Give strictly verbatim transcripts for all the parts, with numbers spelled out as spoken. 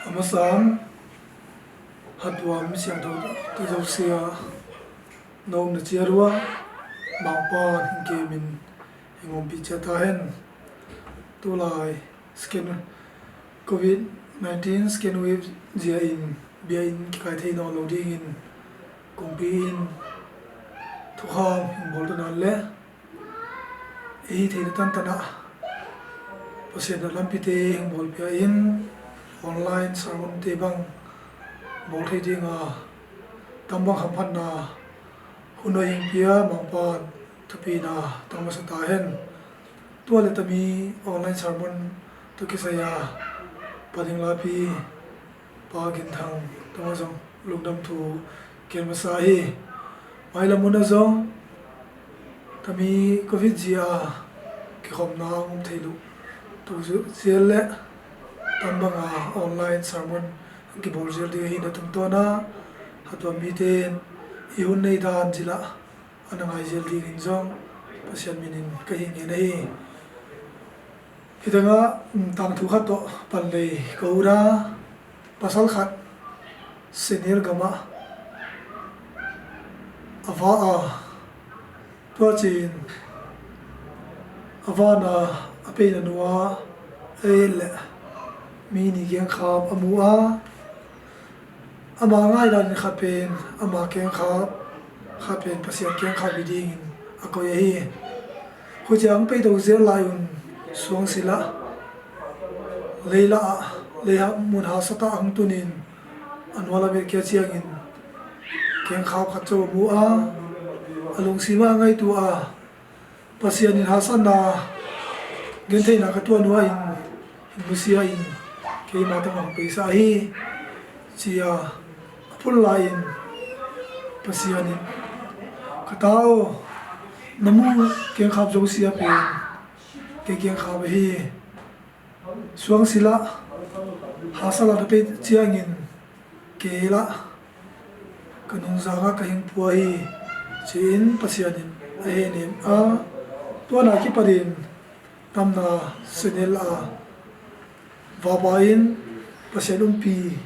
A masa-in, hatuam siangtho te zosia, na omna ciat uh ah Mangpa in hing kemin hing ompih ciat ta hen. Tulai second covid nineteen second wave zia in biakinn kikai thei nawn lo dingin kumpi in thukham hing bawl ta nawn leh, ei theihna tantan ah Pasian in a lampite hing bawlpia in online sermon te bang bawl thei ding a, tang bang hamphatna hun a hing pia Mangpa in thupina tang masa ta hen. Tua leh tami online sermon tawh kisai a Pa Ding Lapi, Pa Gin Thang tungah zong lungdam thu gen masa hi. Mailam hun ah zong tami covid zia kikhopna a om thei loh tuk zia leh tang bang a online sermon kibawl zel ding ahihna tungtawn ah hatuam mite in i hun nei dan zil ah a na ngai zel dingin zong Pasian minin ka hing ngen ahi. Hi tangah, um, tangthu khat tawh pan lei ka ut a, pasal khat Senegal gam ah a va a, tua cin a vana a peina nuah a et leh mi nih kengkhap a mu a, ama ngaidan in khat pen ama kengkhap, khat pen Pasian kengkhap hi dingin a koih ahi. Huciang pei to zel lai un suangsil ah, lei lah ah, lei ha, mun hahsat ah a hong tun in a nual a met kia ciangin kengkhap khat co a mu a, a lungsim ah a ngaihtuah a, Pasian in hahsatna, gentheihna ka tuah nuam in, hing nusia in keima tawh hong peisa hi, ci a a phun lai in Pasian in, ka ta aw, na mu kengkhap zosia pen kei kengkhap ahi. Suangsil ah hahsat lah na pei ciangin kei lah ka nungzang ah ka hing pua hi, ci-in Pasian in a hehnem a, tua na kipatin tamna Senegal a vapa in Pasian umpi,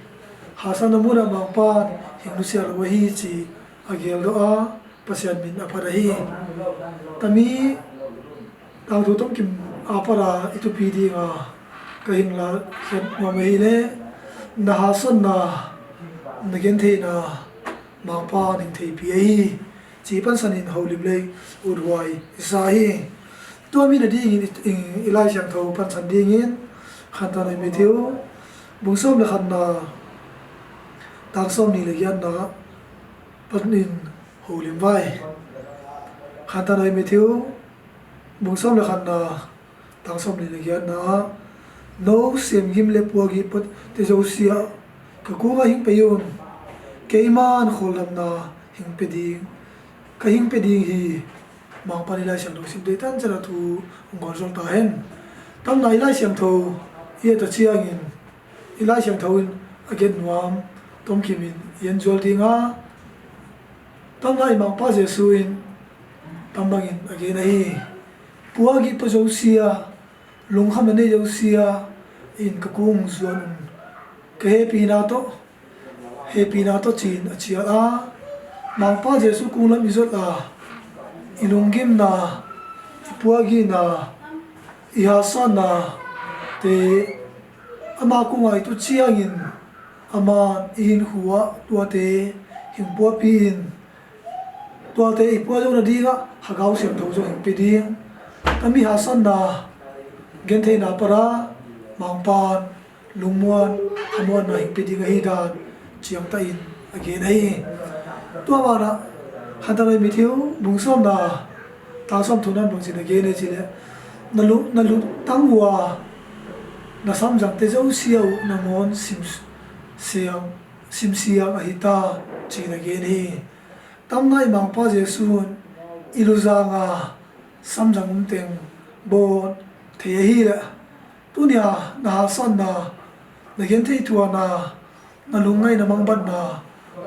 hahsatna mun ah Mangpa in hing nusia lo ahi ci a geldoh a, Pasian min a phat ahi. Tami tangthu tomkim a pat a i thupi ding a ka hing lakkhiat nuam ahih leh, na hahsatna, na gentheihna Mangpa in hing theihpih ahi, ci pansanin holim lei uthuai i sa hi. Tua mi na dingin i, i, i Lai Siangtho pansan dingin Khantohna Matthew bung sawm le khatna, tang sawmnih le giatna panin holim vai. Khantohna Matthew bung sawm le khatna, tang sawmnih le giatna ah, no siamgim le puagih pate zosia ka kungah hing pei un, keiman khawldamna hing pia ding, ka hing pia ding hi. Mangpa in i Lai Siangtho sim deih tan ciat a thu hong gualzawh ta hen. Tamna i Lai Siangtho i et a ciangin i Lai Siangtho in a gen nuam tomkimin i en zual ding a, tamna i Mangpa Jesuh in tam bangin a gen ahi. Puagih pa zosia, lungkhamna nei zosia in ka kung zuan un, ka hehpihna tawh, hehpihna tawh ci-in a cial a, Mangpa Jesuh kung lam i zot a, i lunggimna, i puagihna, i hahsatnate ama kungah i tut ciangin, aman i hinkhua ah tuate hing puahpih in, tuate i pua zo nadingah Hagau Siangtho zong hing pia ding. Tami hahsatna, gentheihna para Mangpa in lungmuan, khamuanna hing pia ding ahi dan ciangtakin a gen ahi. Tua banah Khantohna Matthew bung sawmna, tang sawmthumna bangci-in a gen ahi cileh, na lu, na lutang uh a na samzangte zosia uh nangawn sim siang, sim siang ahi ta, ci-in a gen hi. Tamna i Mangpa Jesuh in i luzang a samzang umteng bawl thei ahih leh, tuni-a na hahsatna, na gentheih thuakna, na lungngaihna mangbatna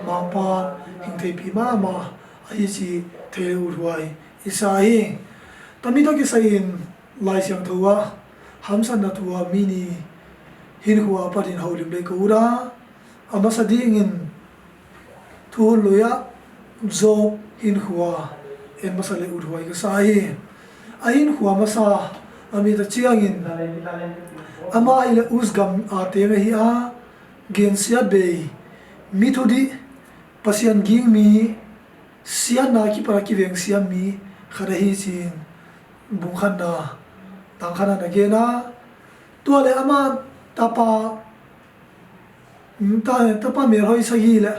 Mangpa in hing theihpih mahmah ahi cih thei le uthuai i sa hi. Tami tawh kisai-in Lai Siangtho ah hamsatna thu a mi nih hinkhua apatin holim lei ka ut a, a masa dingin thu hun lui-ah Job hinkhua en masa lei uthuai ka sa hi. A hinkhua masa a mita ciangin ama hi le Uz gam a teng ahi a, gensiat bei, mi thudih, Pasian ging mi, siatna kipat a kiveng siam mi khat ahi ci-in bung khatna tang khatna na gen a, tua le ama tapa, ta, tapa melhoi sagih le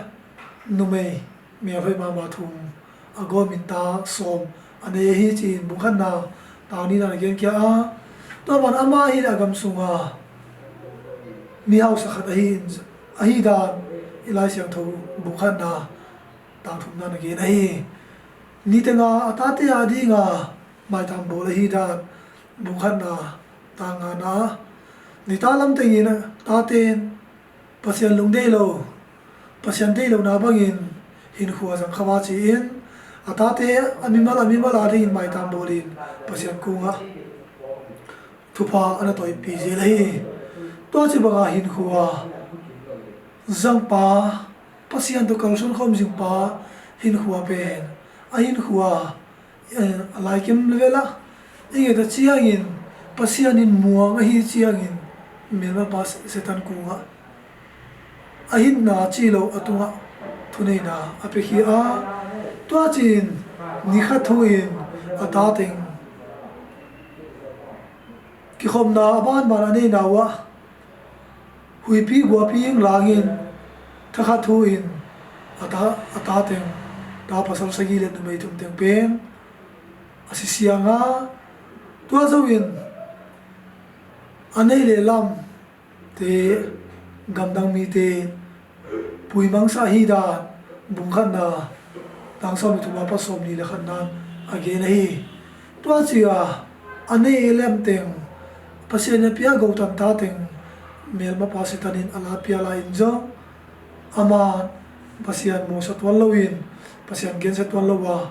numei melhoi mahmah thum a gawmin ta sawm a nei ahi ci-in bung khatna tang nihna na gen kia a, tua ban ama hi le a gam sunga mi hausa khat ahi, ahi dan i Lai Siangtho bung khatna tang thumna na gen ahi. Niteng a a tate a dinga maitam bawl ahi dan bung khatna tang ngana. Nita lamtengin a taten Pasian lungdei lo, Pasian deih lohna bangin hinkhua zang kha va ci-in a tate a mimal a mimal a dingin maitam bawlin Pasian kungah thupha a na toihpih zel ahi. Tua ci banga hinkhua zangpa, Pasian tawh kalsuan khawm zingpa hinkhua pen a hinkhua, eh, a laikem level ah i nget a ciangin Pasian in muang ahi ciangin melmapa Satan kungah a hinna ci lo a tungah thuneina a pia hi a, tua ci-in ni khat thu-in a tateng kikhopna a banban a neina uh ah huipi guapi ing langin thakhat thu-in a ta, a tateng ta pasal sagih le numei thum teng pen a sisiang a, tua zo-in a nei le lamte gamdang mite puimangsa ahi dan bung khatna tang sawm le thum a pat sawm ni le khatna a gen ahi. Tua ci-a a nei lamteng Pasian in a pia gotan tateng melmapa Satan in a la pia lai-in zong ama Pasian muangsa tuan loin Pasian gensia tuan lo a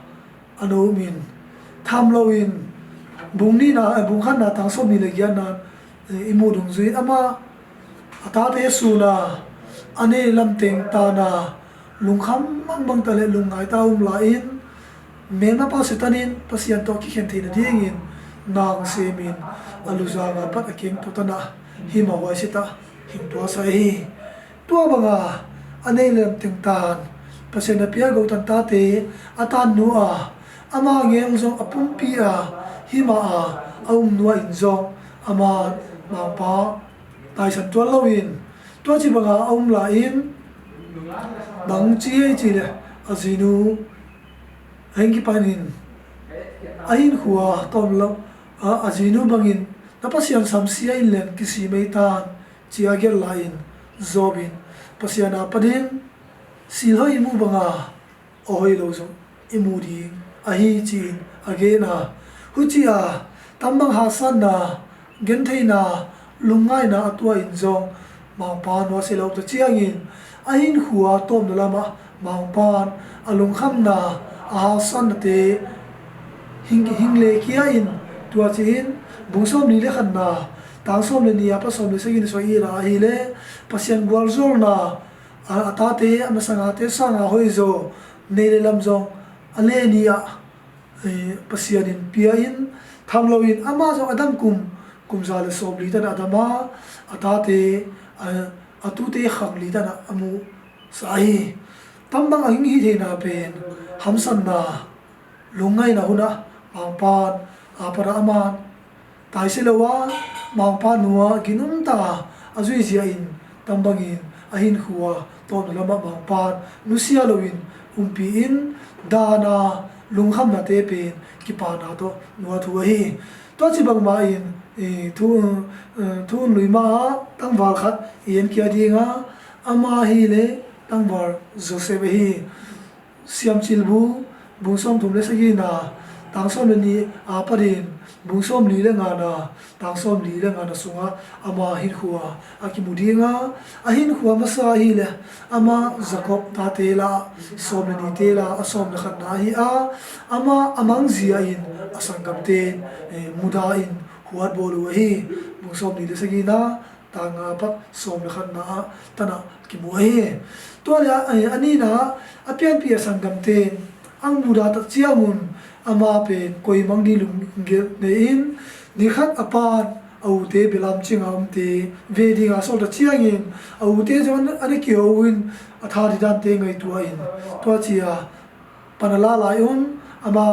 a numin tham loin bung nihna, eh, bung khatna tang sawm ni le giatna, eh, i muh dungzui ama a tate suna a nei lamteng tana lungkham mangbang ta le lungngai ta um lai-in melmapa Satan in Pasian tawh kikhen theina dingin nang semin a luzanga pat a keng tawtana himah huai sita hing tuasa hi. Tua banga a nei lamteng tan Pasian a pia gotan tate a tan nu a ama ngel zong a pumpi a himah a a um nuah in zong ama mangpa taisan tuan loin tua ci banga a um lai-in bang ci ei ci le a zinu a hing kipanin a hinkhua tawm lo a, a zinu bangin na Pasian samsia in len kisi mei tan ci a gelh lai-in Job in Pasian a panin silhoi i muh banga a hoih lo zong i mu ding ahi ci-in a gen a, huci a tambang haksatna gentheina lungngaina a tua-in zong mangpa nuasia lo ta ciangin a hinkhua tawmna lamah mangpan a lungkhamna a haksatnate hing, hing le kia in tua ci-in bung sawm ni le khatna tang sawm le ni a pat sawm le sagih in suai i la ahile Pasian gualzawlna a, a tate a masangate sanga hoih zaw nei le lam zong a le ni ah, eh, Pasian in pia in tham loin ama zong a dam kum, kum za le sawm li tan a dam a, a tate, a, a tute khang li tan a mu sa hi. Tambang a hing hi theina pen hamsatna lungngaina hunah mangpan a pana aman taisia lo a mangpa nua ginum ta a zuizia in tambangin a hinkhua tawmna lamah mangpan nusia loin umpi in dana lungkhamnate pen kipana tawh nuathu ahi. Tua ci bangmah in, eh, thu, eh, thu hun lui ma ah tangval khat i en kia dinga ama hi le tangval Joseph ahi. Siamcilbu bung sawmthum le sagihna tang sawm le ni a patin bung sawm li le ngana tang sawm li le ngana sungah ama hinkhua a kimu dinga a hinkhua masa hi le ama Jacob tate la sawm le nite la a sawm le khatna ahi a ama a mangzia in a sanggamte in, eh, muda in huat bawl uh ahi. Bung sawm li le sagihna tang nga apat sawm le khatna ah tanah kimu ahi. Tua le a, a nihna ah a pianpih a sanggamte in ang mudah tak ciangun ama pen koi mang ding lunggel nei in, ni khat a pan a ute belam cinga omte ve dinga sawl tak ciangin a ute zong a na kiho in a tha didante ngaihtuah in tua ci a pan a la lai un, ama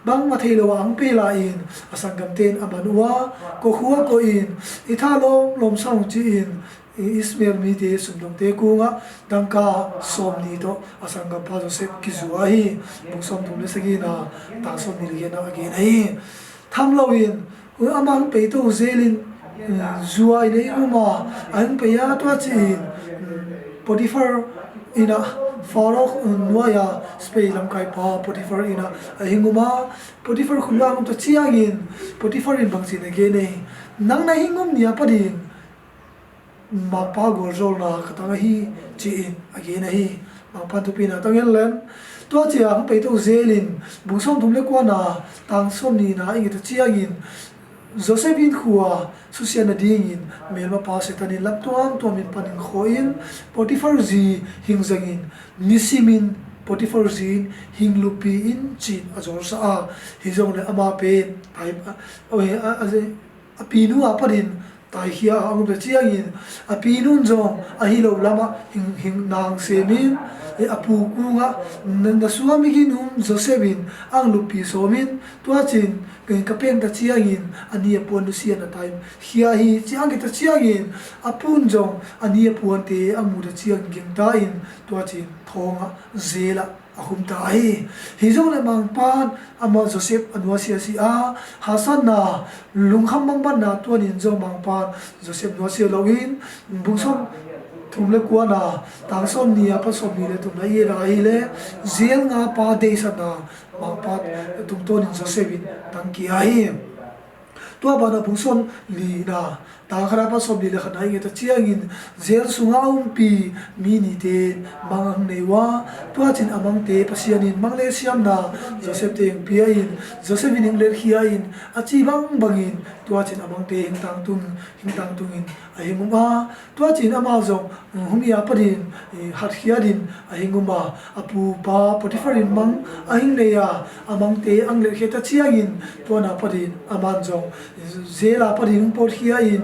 bangmah thei lo a ang pei lai in a sanggamte in a man uh a, kua khua kua in i tha lawmlawm sa ung ci-in Ismael mite sumdongte kungah dangka sawmnih tawh a sanggampa Joseph kizua hi. Bung sawmthum le sagihna tang sawmnih le giatna a gen ahi. Tham loin ama hong peito zelin zua in a hing um a, a hing pei a tua ci-in Potiphar inn ah, Pharaoh nuai-a spei lamkaipa Potiphar inn ah a hing um a, Potiphar khut ah hong um ta ciangin Potiphar in bangci in a gen ei, nang na hing um ni a patin mangpa gualzawlna ka tang ahi ci-in a gen ahi. Mangpan thupina tang en len tua ci a hong peito zelin bung sawmthum le kuana tang sawmnihna i nget a ciangin Joseph in khua susia nadingin melmapa Satan in lam tuamtuamin panin khawh in Potiphar zi hing zangin nisimin Potiphar zi in hing lupi in ci-in a zawlsa a, hi zong le ama pen a, a, a, a pinu a patin taikhia a hong ta ciangin a pinun zong ahi lo lamah hing, hing nang semin a pu kungah na, na suami ginum Joseph in ang lupi sawmin tua cin ka peng ta ciangin a ni a puan nusia na tai khia hi ci ang ta ciangin a pun zong a ni a puante a mu ta ciang gingta in tua cin thawngah zela a khum ta hi. Hi zong le mangpan amah Joseph a nuasia si a, hasanna lungkham mangbatna tuanin zong mangpan Joseph nuasia loin bung sawmthum le kuana tang sawmnih a pat sawmnih le thumna i et a ahile zel ngapa deisatna mangpan tungtawnin Joseph in tangkia hi. Tua banah bung sawmnihna tang khat a pat sawmnih le khatna i nget a ciangin zel sunga a umpi mi nite in mang a hong nei uh a, tua cin a mangte Pasian in mang le siamna Joseph te hong pia in Joseph in hing letkhia in a ci bangbangin tua cin a mangte hing tangtung, hing tangtungin a hing um a, tua cin amah zong humi a patin hatkhiatin a hing um a, a pupa Potiphar in mang a hing nei a, a mangte ang letkhiat a ciangin tuana patin a man zong zela patin hong pawtkhia in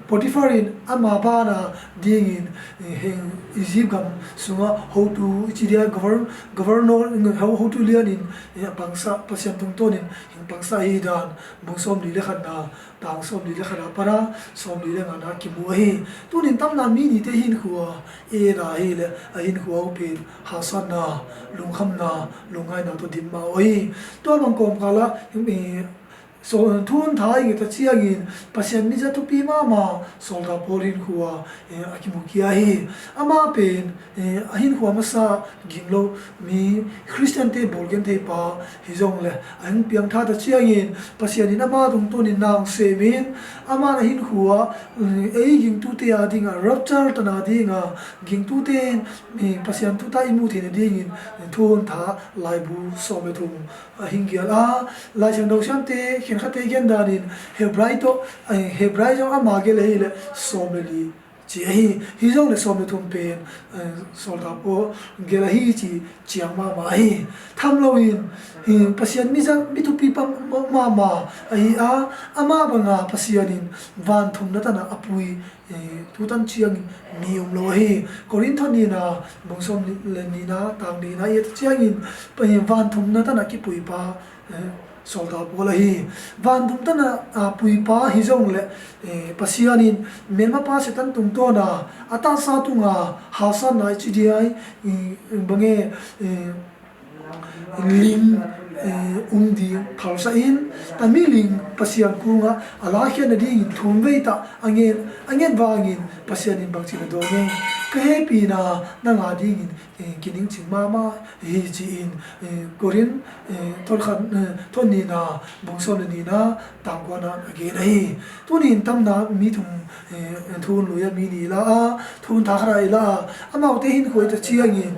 Potiphar in ama bana dingin heng Egypt gam sunga hotu i ci dia governor, hotu lianin a pangsa Pasian tungtawnin heng pangsa ahi dan bung sawmli le khatna tang sawmli le khat a para sawmli le ngana kimu ahi. Tunin tamna mi nite hinkhua e na ahile a hinkhua uh pen hasanna, lungkhamna, lungngaina tawh dim mah uh ahi. Tua bang kawmkala thun tha i nget a ciangin Pasian miza thupi mahmah sawlta Paul hinkhua a kimukhia hi. Amah pen a hinkhua masa ging lo mi Khristiante bawlgen theipa hi zong le a hing piangtha ta ciangin Pasian in ama tungtawnin nang semin ama na hinkhua ei gingtute a dinga rapture tana dinga gingtute in Pasian tuta i muh theihna dingin thun tha laibu sawm le thum a hing gial a, Lai Siangtho siamte khenkhatte gendanin Hebrai tawh Hebrai zong ama gel ahile sawm le li ci ahi. Hi zong le sawm le thum pen sawlta Paul gel ahi ci ciang mahmah ahi. Tham loin Pasian miza mi thupi pa mahmah ahi a, ama banga Pasian in vanthumna tana a pui tutan ciangin mi um lo ahi. Korinth nihna bung sawm le nihna tang nihna i et ciangin vanthumna tana kipuipa sawlta Paul ahi. Vanthum tana a puipa hi zong le Pasian in melmapa Satan tungtawna a tahsa tunga hasanna i ci dia bange lim um ding phalsa in a miling Pasian kungah a lakhiatna dingin thum veita a ngen, a ngen vangin Pasian in bangci na dawng e, ka hehpihna na ngah dingin kiningcing mahmah hi ci-in Korinth thawn nihna bung sawm le nihna tang kuana a gen ahi. Tunin tamna mi thum thun lui a mi nih i la a, thun tha khat a i la a, amaute hinkhua i ta ciangin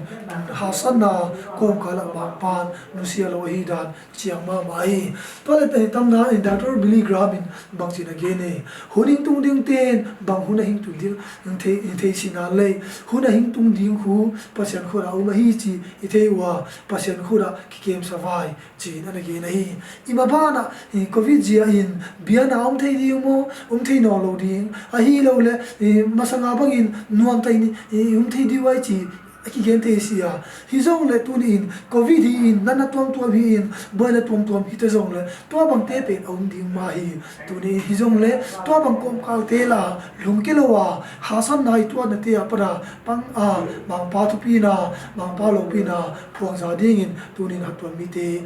Hasatna kawmkal ah Mangpa'n nusia lo ahi dan ciang mahmah hi. Tua leh tamna in Doctor Billy Graham in bangci in a gen e, hun hing tung ding ten bang hun a hing tung ding thei, thei si nan lei, hun a hing tung ding khu Pasian khut ah um ahi ci i thei uh a, Pasian khut ah kikemsa vai ci-in a na gen ahi. I ma banah covid zia in biakna om thei ding maw, om thei nawn lo ding, ahi lo leh masa nga bangin nuamta in i um thei ding uh ai ci a kigen thei si a. Hi zong leh tuni in covid hi in, natna tuamtuam hi in, buaina tuamtuam hi ta zong leh tua bangte pen a um ding mah hi. Tuni in hi zong leh tua bang kawmkalte la lungke lo a, hasatna i tuatnate a pana pang a, Mangpa thupina, Mangpa lopina phuangza dingin tuni in hatuan mite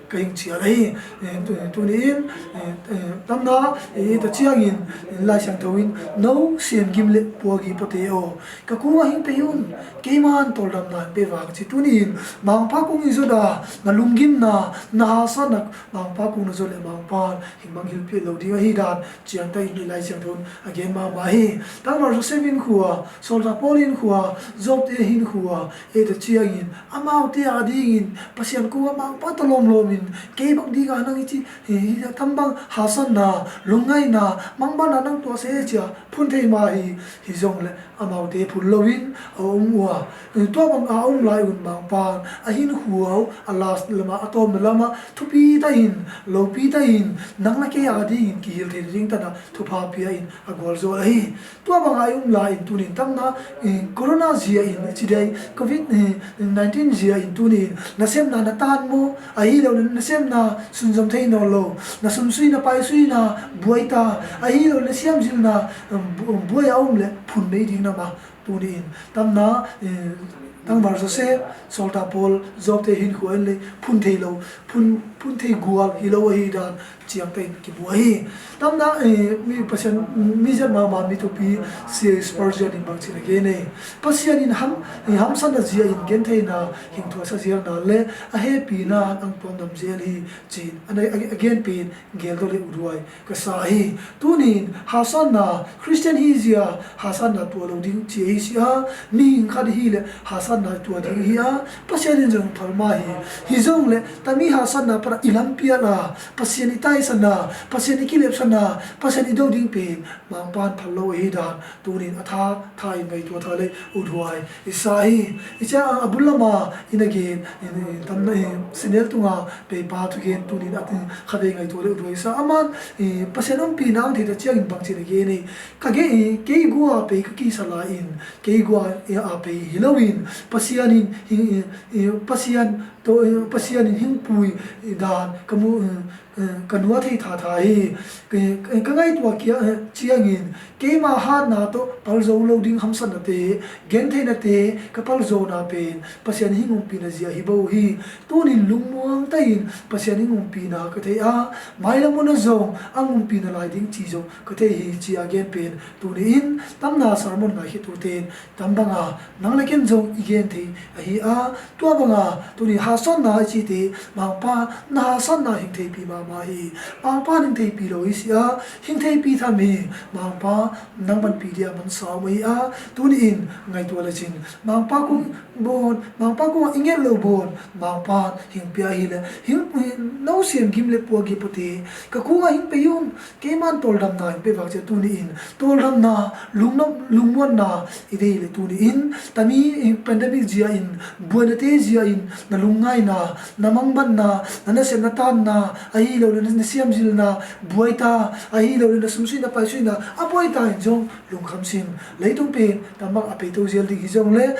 ka hing cial ahi. Tuni in tamna i ta ciangin Lai Siangtho in, no siam gim leh puagi pate aw, ka kung ah hing pei un, keiman tawldamna hing pei vang ci. Tuni in Mangpa kung i zot a, na lunggimna, na hasatna Mangpa kung na zot leh Mangpa'n hing mangngilh piak lo ding ahi dan ciangta in i Lai Siangtho in a gen mahmah hi. Tangval Joseph hinkhua, Sawltak Paul hinkhua, Jobte hinkhua i ta ciangin amaute a dingin Pasian kung ah Mangpa ta lawmlawm in, kei bang ding a nang i ci hi, hi, hi, tam bang hasatna, lungngaihna, mangbanna nang tuah se ci a phun thei mah hi. Hi zong leh amaute phun lo in a om uh a, tua bang a om lai un Mangpa'n a hinkhua uh a last lamah, a tawpna lamah thupi ta in, lopi ta in, nang leh kei a dingin kihilh theih ding tan a thupha pia in a gualzo ahi. Tua bang a i um lai in tuni in tamna corona zia in, ci dai, covid nineteen zia in tuni in nasepna na tan maw, ahi lo leh nasepna sunzom thei nawn lo, na sumsui na paisui na buai ta, ahi lo leh na siamzilna buai a om leh phun mai ding na ma. Tuni in tamna Tangval Joseph, Sawltak Paul, Jobte hinkhua in leh phun thei lo, phun, phun thei gual hi lo ahi dan ciangta in kimu ahi. Tamna mi Pasian, mi zat mahmah mi thupi C A Spurgeon in bangci in a gen e, Pasian in ham, hamsatna zia in gentheihna hing thuaksa ziau nan leh a hehpihna hang tuamdam zel hi ci-in a gen pen geldawi leh uthuai ka sa hi. Tuni in hasatna, Khristian hi zia hasatna tuah lo ding ci ahi si a, mihing khat hi leh hasatna tuah ding hi a, Pasian in zong phal mah hi. Hi zong leh tami hasatna pana i lampial a, Pasian i taisan a, Pasian i kilepsan a, Pasian i do ding pen Mangpa'n phal lo ahi dan tuni in a tha, tha in ngaihtuah tha leh uthuai i sa hi. I ciang a bul lama in a gen, tamna in sinel tunga peipa thugen tuni in a khatvei ngaihtuah leh uthuai i sa. Ama'n Pasian ompihna hong thei ta ciangin bangci in a gen e, ka gen, kei gua pei ka kisa lai in, kei gua a pei hi lo in, Pasian in hing, Pasian tawh, Pasian in hing pui dan ka mu, ka nuam thei thatha hi. Ka ngaihtuah ciangin keima hatna tawh palzo lo ding hamsatnate, gentheihnate ka palzawna pen Pasian hing ompihna zia hi bo hi. Tuni in lungmuang ta in Pasian hing ompihna ka thei a, mailam hun ah zong hong ompihna lai ding ci zong ka thei hi ci a gen pen tuni in tamna sermon ngaihkhiatute in tam banga nang leh ken zong i gen thei ahi a, tua banga tuni hasatna i cite Mangpa na hasatna hing theipih mahmah hi. Mangpa hing theipih lo hi si a, hing theipih tham hi. Mangpa nang panpih dia mansa om ahi a, tuni in ngaihtuah lecin Mangpa kung bawn, Mangpa kung i nget lo bawn Mangpa hing pia hi leh, hing, no siam gim leh puagi pate, ka kung ah hing pei un, keiman tawldamna hing pei vang ci a tuni in tawldamna, lungmuanna i deih leh tuni in tami pandemic zia in, buainate zia in na lungngaihna, na mangbanna, na nasepna tanna, ahi lo leh na siamzilna buai ta, ahi lo leh na sumsuihna paisuihna a buai ta in zong lungkham sin. Leitung pen tam bang a peito zel ding hi zong leh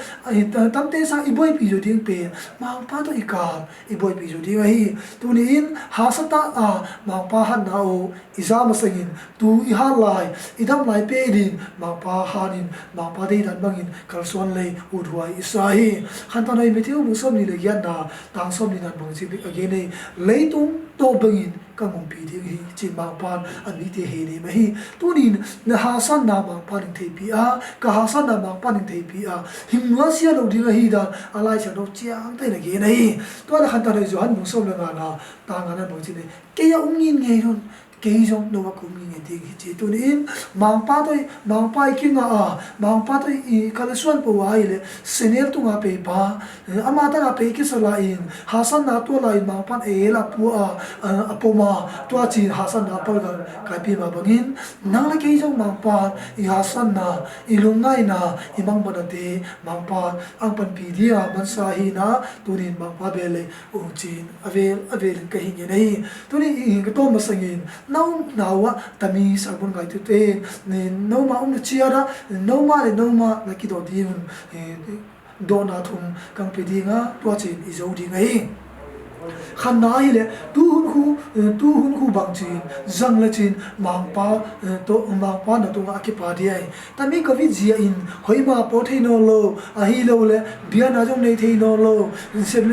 tamte sang i buaipih zaw ding pen Mangpa tawh i kal i buaipih zaw ding ahi. Tuni in hasatna a Mangpa hatna aw i za masangin tu i hat lai, i dam lai pen in Mangpa hanin Mangpa deidan bangin kalsuan lei uthuai i sa hi. Khantawnna i Matthew bung sawmnih leh giatna, tang sawmnihna bangci a gen e, leitung tawp bangin ka hong ompih ding hi ci-in Mangpa'n a mite hei nei mah hi. Tuni in na hasatna Mangpa'n hing theipih a, ka hasatna Mangpa'n hing theipih a, hing nusia lo ding ahi dan a Lai Siangtho ciangta in a gen ahi. Tua leh Khantawnna i Johan bung sawm leh ngana, tang ngana bangci in, kei ah om ngitnget un, Kei zong no a kum ngen ding hi ci. Tuni in Mangpa tawh i, Mangpa i kinga a, Mangpa tawh i kalsuan po a hi le, senel tunga pei pa, eh, ama tanga pei kisa la in, hasanna tua la in Mangpan a el a pua a, a, a pom a, tua cin hasanna palgal kaipi ma bangin, nang le kei zong Mangpan i hasanna, i lungngaina, i mangbanate Mangpan ang panpi dia mansa hi na, tunin Mangpa bel le ung cin a vel a velin ka hi ngen ahi. Tunin i, i ka tawm masangin, no nau a tami sarbon ngaitute, ni no ma um na cia da, no ma le no ma na kidawh ding un, eh, dawhna thum kang pe dinga, tua cin i zo ding ahi. Khanna ahi le, tu hun khu, eh, tu hun khu bang cin, zang le cin, Mangpa, eh, to, Mangpa na tunga a kipa dia hi. Tami covid zia in, hoima po thei nawn lo, ahi lo le, biana zong nei thei nawn lo, nasep,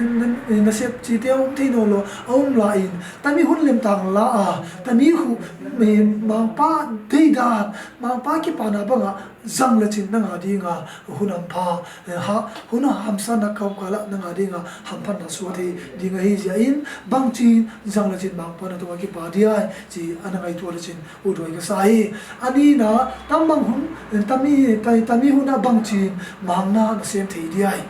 nasep cite a um thei nawn lo, a um la in, tami hun lemtang la a, tami khu, eh, Mangpa deidan, Mangpa kipana banga, zang le cin na nga dinga, hun hampha, eh, ha, hun hamsa na kaukala na nga dinga, hamphatna suak thei ding ahi zia in, bang cin, zang le cin Mangpa na tunga kipa dia hi, ci a na ngaitua le cin, uthuai ka sa hi. A nina, tam bang hun, tami, tami, tami hun a bang cin, mangna na sem thei dia hi.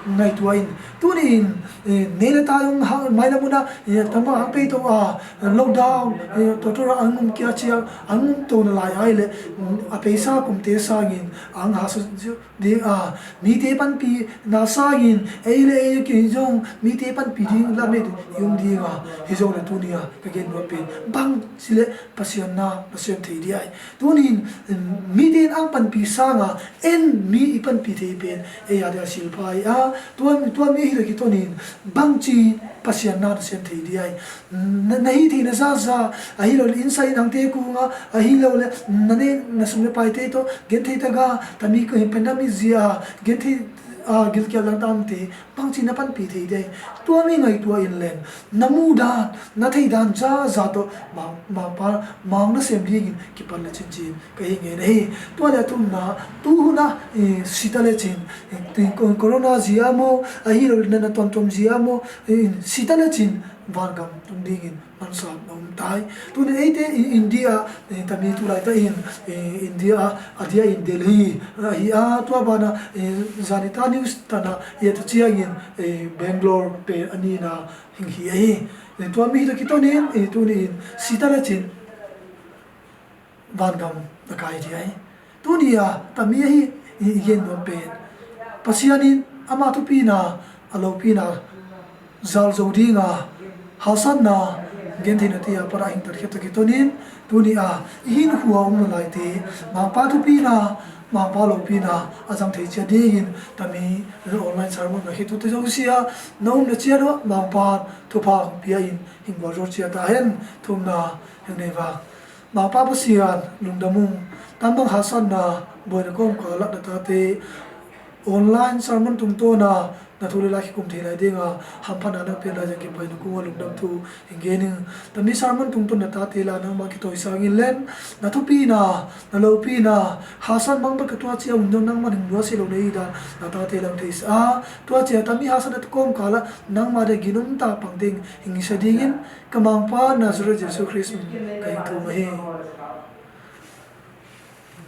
Ngaitua in, tuni in, eh, nei le ta zong ha, mailam hun a, eh, tam bang hang pei to a, lockdown, eh, to to ra ang um kia cia, ang um to na lai ai le, mm, a peisa kumte sangin, ang ha su, su, di, a, mite panpi na sangin, ei le ei kei zong, mite panpi ding la me ding, yung ding a, hi zong le tuni a, ka gen nuam pen, bang, si le, Pasian na, na sem thei dia hi. Tunin, mm, mite in ang panpi sanga, en mi i panpi thei pen, ei a dia silpa hi a, tua, tua mi hi le kitonin, bang ci Pasian na na sem thei dia hi. Na, na hi thei na zaza, ahi lo le insa in angte kunga, ahi lo le, na ne, na sum le paite to, gen thei taga, tami ko hi pandemic zia, gen thei, a, gilkial lang tamte, bang ci na panpi thei dia hi. Tua mi ngaitua in len, na mu dan, na thei dan zaza to, mang, mang pa, mang na sem dingin, kipan le cincin, ka hi ngen ahi. Tua le a thumna, tu hun a, eh, sita le cin, eh, tin ko-, corona zia maw, ahi lo na, na tuamtuam zia maw, eh, sita le cin, vangam tung dingin, mansa na um tai. Tunin eite, eh, India, eh, tami tu laita in, eh, India, a dia in Delhi, ahi a, tua bana, eh, Janita News tana, eh, ta ciangin, eh, Bangalore pen a nina, hing hi ahi. Eh, tua mi hi ta kitonin, eh, tunin, sita le cin, vangam na kai dia hi. Tuni a, tami ahi, i, i gen nuam pen. Pasian in ama thupina, a lopina, zal zo dinga, hasanna, gentheina tia para hing tat khia ta kitonin, tuni a, i hin hua um na laite, Mangpa thupina, Mangpa lopina, a zang thei cia dingin, tami, online sermon na khitute zo sia, na um na cia do, Mangpa thupha pia in, hing gual zo cia ta hen, thumna, hing nei vak. Mangpa Pasian, lungdam ung, tam bang hasanna, buaina kawmkal ah na tate, online sermon tungtawna, na thu le la kikum thei lai dinga, hamphatna na pia lai zang kipai na kungah lungdam thu, hing gen ing. Tami sermon tungtawn na tate la nangmah kitawi sangin len, na thupina, na lopina, hasan bang bang ka tua cia um dong nangmah hing lua si lo na hi dan, na tate lang thei sa a, tua cia tami hasan na kawmkal ah, nangmah de ginum ta pang ding, hing i sa dingin, ka Mangpa Nazareth Jesu Khrist min, ka hing thum ahi.